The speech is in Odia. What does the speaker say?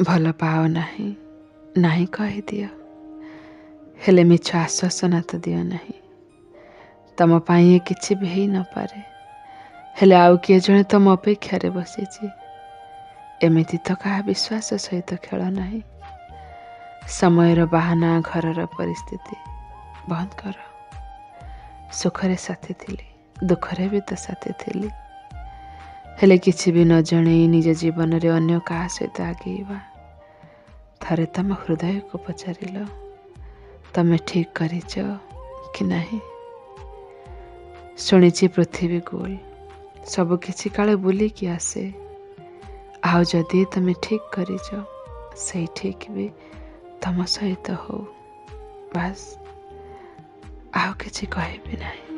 ଭଲ ପାଅ ନାହିଁ, ନାହିଁ କହିଦିଅ, ହେଲେ ମିଛ ଆଶ୍ୱାସନା ତ ଦିଅ ନାହିଁ। ତମ ପାଇଁ ଏ କିଛି ବି ହେଇ ନପାରେ, ହେଲେ ଆଉ କିଏ ଜଣେ ତମ ଅପେକ୍ଷାରେ ବସିଛି। ଏମିତି ତ କାହା ବିଶ୍ୱାସ ସହିତ ଖେଳ ନାହିଁ। ସମୟର ବାହାନା, ଘରର ପରିସ୍ଥିତି ବନ୍ଦ କର। ସୁଖରେ ସାଥୀ ଥିଲି, ଦୁଃଖରେ ବି ତ ସାଥୀ ଥିଲି, ହେଲେ କିଛି ବି ନ ଜଣେଇ ନିଜ ଜୀବନରେ ଅନ୍ୟ କାହା ସହିତ ଆଗେଇବା, ଥରେ ତମ ହୃଦୟକୁ ପଚାରିଲ ତମେ ଠିକ୍ କରିଛ କି ନାହିଁ? ଶୁଣିଛି ପୃଥିବୀ ଗୋଲ, ସବୁକିଛି କାଳେ ବୁଲିକି ଆସେ। ଆଉ ଯଦି ତମେ ଠିକ୍ କରିଛ, ସେଇ ଠିକ୍ ବି ତମ ସହିତ ହଉ। ବାସ୍, ଆଉ କିଛି କହିବି ନାହିଁ।